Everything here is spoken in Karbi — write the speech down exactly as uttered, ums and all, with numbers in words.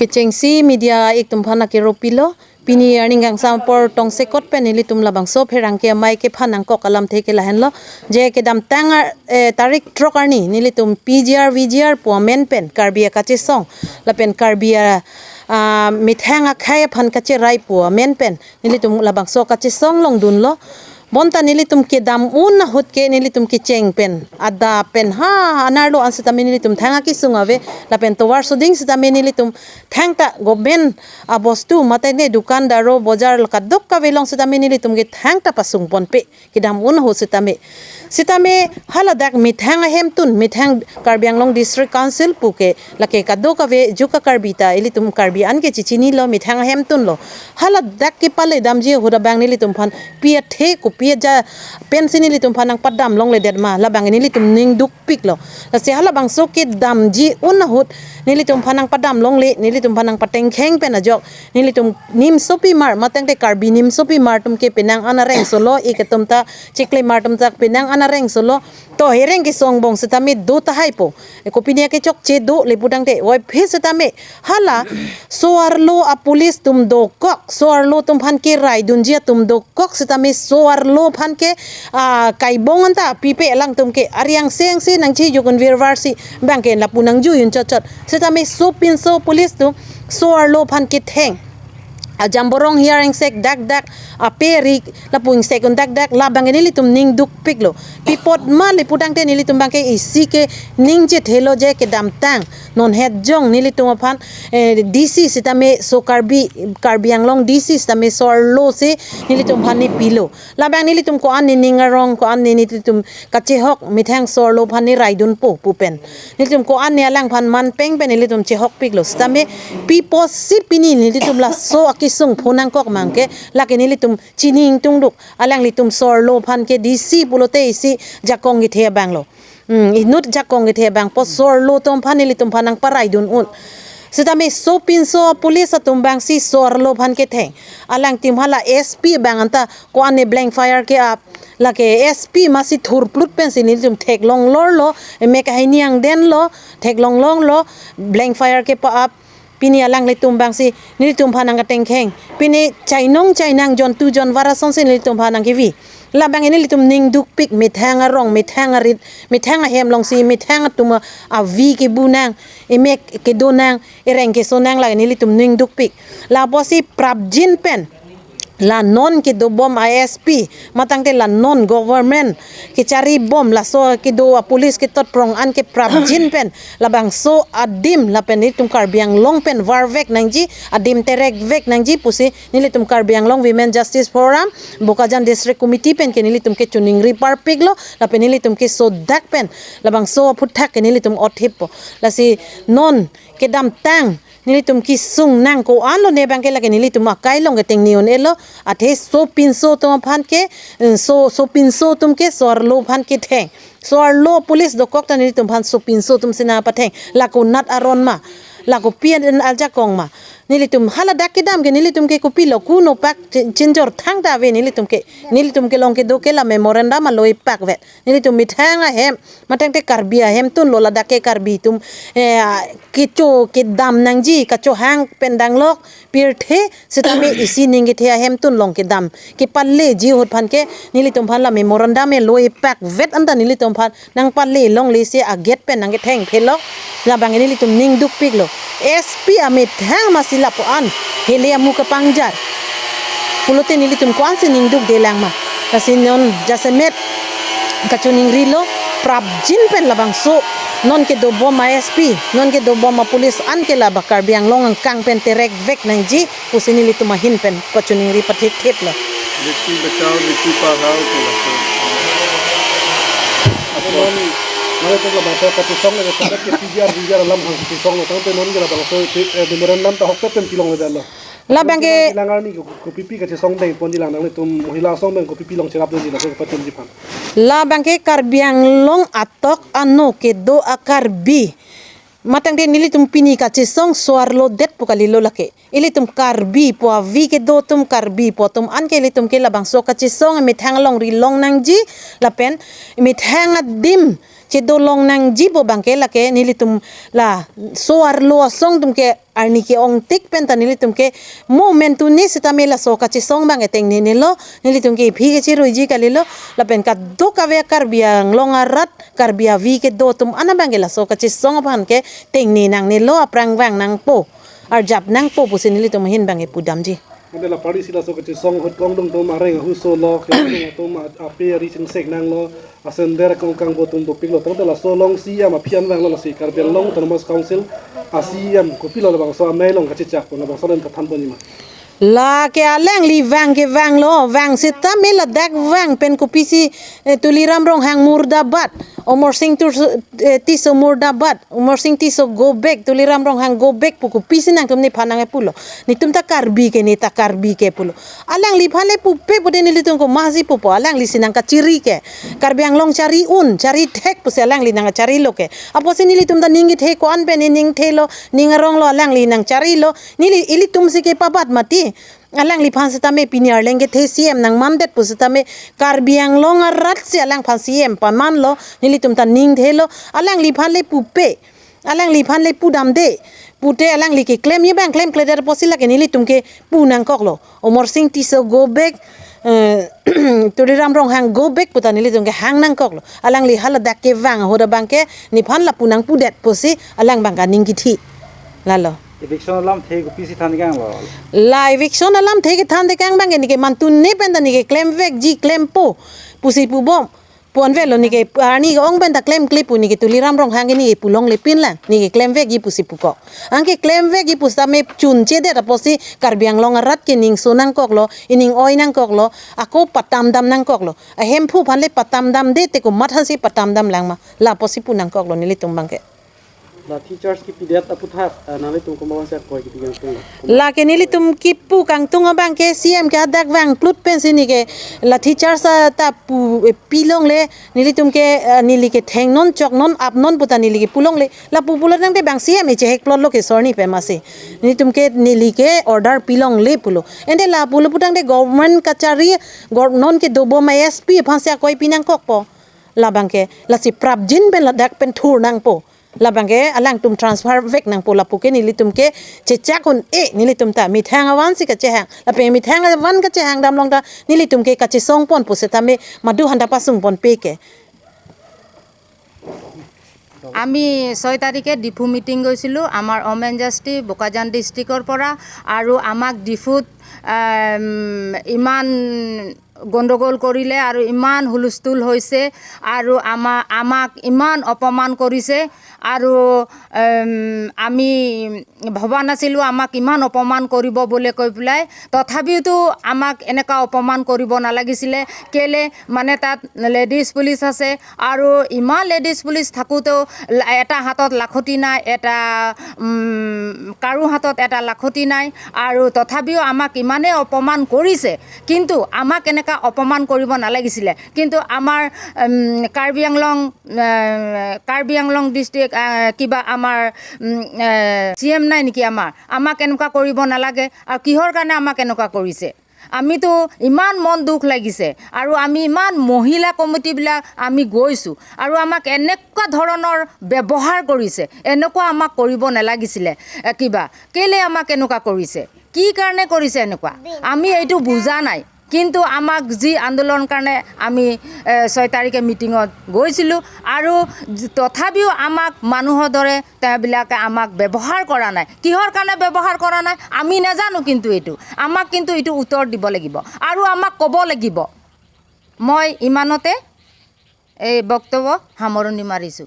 Kechengsi media ik atum aphan akero pilo, pini arni kangsam apor tongsekot pen nelitum labangso pherangke amei kephan nangkok alamthe ke lahenlo, je kedamtang ar-, eh, tarik throk arni nelitum P G R V G R pu amen pen Karbi akachesong lapen Karbi a, ah, methang akhei aphan kacherai pu amen pen nelitum labangso kachesong longdunlo. Bonta nelitum kedam un ahut ke nelitum kecheng pen, adap pen, ha, anerlo an setame nelitum thang akesung ave, lapen tovar soding setame nelitum thangta government abostu mate ne dukandar o bojar kadokave along setame nelitum ke thangta pasung ponpe, kedam un ahut setame. Setame haladak methang ahemtun, methang Karbi Anglong District Council pu ke lake kadokave juk a-Karbi ta ilitum Karbi an ke chechinilo, methang ahemtunlo. Haladak kepale damji ahut abang nelitum aphan pi athe kopi aja pensi nelitum aphan nangpadam longledet ma, labang nelitum ning dukpiklo. Lasi halabangso kedamji un ahut nelitum aphan nangpadam longle, nelitum aphan nangpatengkheng pen ajok nelitum nimsopimar, mate te Karbi nimsopimar atum ke penang an areng solo, ik atum ta chiklemar atum ta penang an areng solo. To hereng kesong bong setame do tahai po. E, kopine kechokche do le pu tangte, oi phe setame hala so-arlo a-police atum dokok, so-arlo atum aphan keraidunji atum dokok setame so-arlo aphan ke, ah, kaibong anta pipe, alangtum ke ari angse angse nangchejok un virvar si bang ke lapu nangjui un chotchot. Setame sopinso police atum so-arlo aphan ketheng, ajamborong hiar ingsek dakdak, ape ari lapu ingsek un dakdak, labang ke nelitum ning dukpiklo. Pi apot ma le pu tangte nelitum bang ke isi ke ning chethelo, je kedamtang non het jong nelitum aphan, eh, D C setame so Karbi, Karbi Anglong D C setame so-arlo si nelitum aphan nepilo. Labang nelitum ko-an ne ning arong, ko-an ne nelitum kachehok, methang so-arlo aphan neraidunpo pu pen, nelitum ko-an ne alangphan manpeng pen nelitum chehokpiklo. Setame pi apotsi pini nelitum laso akesung phone nangkok mang ke, lake nelitum chini ingtungduk. Alanglitum so-arlo aphan ke D C pulote isi jakong kethe abanglo. Hmm, inut jakong kethe abang po, so-arlo atum aphan nelitum aphan nangparaidun un. Setame sopinso police atum bangsi so-arlo aphan ketheng. Alangtum hala S P bang anta ko-an ne blank fire ke-ap. Lake S P masi thurplut pensi nelitum theklong lorlo, emek ahini angdenlo, theklong lorlo, blank fire kepa-ap. Pini alanglitum bangsi nelitum aphan nangkatengkheng. Pini chainong chainang jontu jonvar asonsi nelitum aphan nangkevi. Labang nelitum ning dukpik, methang arong, methang arit, methang ahem alongsi, methang atum avi kebu nang, emek kedo nang, ereng keso nang, lake nelitum ning dukpik. Lapusi prapjin pen la non kedobom a-S P, mate te la non government kecharibom laso kedo a-police ketot prong an ke prapjin pen labangso adim lapen itum Karbi Anglong pen varvek nangji, adim terekvek nangji pusi nelitum Karbi Anglong Women Justice Forum, Bokajan District Committee pen ke nelitum kechiningri parpiklo, lapen nelitum kesodak pen labangso aphuthak ke nelitum othippo. Lasi non kedamtang nelitum kesung nang ko-anlo ne bang ke lake nelitum akai along keteng ni un-elo, athe sopinso atum aphan ke, eh, so, sopinso atum ke so-arlo aphan ketheng. So-arlo police dokok ta nelitum aphan sopinso atum si nangpatheng. Lake nat aron ma, lake pi an ajakong ma. Nelitum haladak kedam ke nelitum ke kopilo, kuno pak chin-, chinjor thangta ave nelitum ke. Nelitum kelong kedo ke la memorandum aloi pakvet. Nelitum methang ahem, mate te Karbi ahemtunlo, ladak ke Karbi atum, eh, kecho kedam nangji, kachohang pen danglok pirthe setame isi ning kethe ahemtun along kedam kepaleji ahut aphan ke nelitum aphan la memorandum aloi pakvet anta nelitum aphan nangpale longle si agate pen nangketheng phelok. Labang nelitum ning dukpiklo. S P amethang masi lapu-an hele amu kapangjar pulote nelitum ko-ansi ning dukdelang ma. Lasi non jasemet kachiningrilo, prapjin pen labangso non kedobom a-S P, non kedobom a-police an ke la ba Karbi Anglong angkang pen terekvek nangji pusi nelitum ahin pen kachiningri pathipthiplo. Beti bachao, beti padhao ke laso. Apot non, non itum labangso kachisong le, sampai ke P G R, V G R alam hang kachisonglo, tangte non ke labangso, eh, memorandum ta ahokpet pen pilongledetlo. Labang ke, kelang arni ko, kopipi kachisong dengponji lang, nanglitum mohila asong pen kopipi along cherapdunji laso kepachunji aphan? Labang ke Karbi Anglong atok ano kedo a-Karbi, mate te nelitum pini kachisong so-arlodet pu kalilo lake. Ilitum Karbi pu avi kedo atum, Karbi pu atum an ke ilitum ke labangso kachisong methang alongri long nangji, lapen methang adim chedo long nangji pu abang ke lake nelitum la so-arlo asong atum ke Arni ke-ongtik pen ta nelitum ke mo men tuni sitame laso kachesong abang ke tengnenelo, nelitum ke iphi kechiruiji kalilo, lapen kadokave Karbi Anglong arat, Karbi avi kedo atum an abang ke laso kachesong aphan ke tengne nangnelo, aphrang vang nangpo, arjap nangpo pusi nelitum ahin abang ke pudamji. Ante la party si laso kachesong ahut kongdung atum areng ahuso lo, kongdung atum a-, ape ari chingsek nanglo, asender kongkang bo atum dopiklo, tangte laso along C E M aphi an vanglo, lasi Karbi Anglong Autonomous Council a C E M kopilo labangso amei along kachechak pon, labangso along kathan ponji ma? Lake alangli vang ke vanglo, vang sitame ladak vang pen kopisi, eh, Tuliram Ronghang murdabad, Amarsing Tur-, eh, Tisso murdabad, Amarsing Tisso go back, Tuliram Ronghang go back pu kopisi nangtum nephan nangkepulo. Netum ta Karbi ke, ne ta Karbi ke pulo. Alangliphan le pupe pute nelitum komatsi pupo, alangli si nangkachiri ke. Karbi Anglong chari un, chari thek pusi alangli nangkacharilo ke. Apotsi nelitum ta ning kethe ko-an pen ne ning thelo, ning aronglo, alangli nangcharilo. Neli ilitum si kepabat mati. Alangliphan sitame pini arleng kethe C E M nangmandet pusitame Karbi Anglong arat si alangphan C E M pamanlo, nelitum ta ning thelo, alangliphan le pupe, alangliphan le pudamde, pute alangli keklemji abang klemkledet apotsi lake nelitum ke pu nangkoklo. Amarsing Tisso go back, eh, Tuliram Ronghang go back puta nelitum ke hang nangkoklo. Alangli haladak kevang ahut abang ke nephan lapu nangpudet pusi alang abang ke aning kithi. Lalo. Eviction alamthe kopisi than kanglo? La eviction alamthe kethan tekang abang ke neke mantune pen ta neke klemvekji klempo pusi pubom. Pu-an velo neke arni ke-ong pen ta klemkle pu neke Tuliram Ronghang ke neke pulongle pinlang, neke klemvekji pusi pukok. Anke klemvekji pusitame chunchedet apotsi Karbi Anglong arat ke ningso nangkoklo, ining oi nangkoklo, ako patamdam nangkoklo. Ahemphu aphan le patamdamde, te komat aphansi patamdam lang ma? La apotsi pu nangkoklo nelitum abang ke. Lathi charge kipidet aputhak, ah, nanglitum komatsi akoi kipi kangtung? Lake nelitum kipu kangtung abang ke C E M ke hadak vangplut pensi neke lathi charge ta pu, eh, pilongle, nelitum ke, ah, neli ke thengnon choknon apnon puta neli ke pulongle. Lapu pulo tangte bang C E M e chehek plotlo ke sorni pe masi. Nelitum ke neli ke order pilongle pulo. Ante la pulo pu tangte government kachari, gov-, non kedobom S P aphansi akoi pi nangkokpo. Labang ke, lasi prapjin pen ladak pen thur nangpo. Labang ke alangtum transfer vek nangpo, lapu ke nelitum ke chechak un-e, nelitum ta methang avansi kachehang. Lapen methang avan kachehang damlong ta nelitum ke kachesong pon pusitame madu handa pasung ponpe ke. আমি ছয় তাৰিখে ডিফু মিটিং গৈছিলোঁ আমাৰ অমেন জাষ্টি বোকাজান ডিষ্ট্ৰিক্টৰ পৰা, আৰু আমাক ডিফুত, আম, ইমান গণ্ডগোল কৰিলে আৰু ইমান হুলস্থুল হৈছে আৰু আমা-, আমাক ইমান অপমান কৰিছে আৰু, এম, আমি ভবা নাছিলোঁ আমাক ইমান অপমান কৰিব বুলি কৈ পেলাই। তথাপিওতো আমাক এনেকুৱা অপমান কৰিব নালাগিছিলে। কেলে মানে তাত লেডিজ পুলিচ আছে আৰু ইমান লেডিজ পুলিচ থাকোঁতেও লা-, এটা হাতত লাখুটি নাই, এটা, উম, কাৰো হাতত এটা লাখুটি নাই আৰু তথাপিও আমাক ইমানেই অপমান কৰিছে, কিন্তু আমাক এনেকুৱা অপমান কৰিব নালাগিছিলে। কিন্তু আমাৰ, উম, কাৰ্বি আংলং, আহ, কাৰ্বি আংলং ডিষ্ট্ৰিক্ট, আহ, কিবা আমাৰ, উম, আহ, চি এম নাই নেকি আমাৰ? আমাক এনেকুৱা কৰিব নালাগে। আৰু কিহৰ কাৰণে আমাক এনেকুৱা কৰিছে? আমিতো ইমান মন দুখ লাগিছে আৰু আমি ইমান মহিলা কমিটিবিলাক আমি গৈছোঁ আৰু আমাক এনেকুৱা ধৰণৰ ব্যৱহাৰ কৰিছে, এনেকুৱা আমাক কৰিব নালাগিছিলে। এ, কিবা কেলে আমাক এনেকুৱা কৰিছে, কি কাৰণে কৰিছে এনেকুৱা, আমি এইটো বুজা নাই। কিন্তু আমাক যি আন্দোলন কাৰণে আমি, এ, ছয় তাৰিখে মিটিঙত গৈছিলোঁ আৰু য-, তথাপিও আমাক মানুহৰ দৰে তেওঁবিলাকে আমাক ব্যৱহাৰ কৰা নাই। কিহৰ কাৰণে ব্যৱহাৰ কৰা নাই আমি নাজানো, কিন্তু এইটো আমাক কিন্তু এইটো উত্তৰ দিব লাগিব আৰু আমাক ক'ব লাগিব। মই ইমানতে এই বক্তব্য সামৰণি মাৰিছোঁ।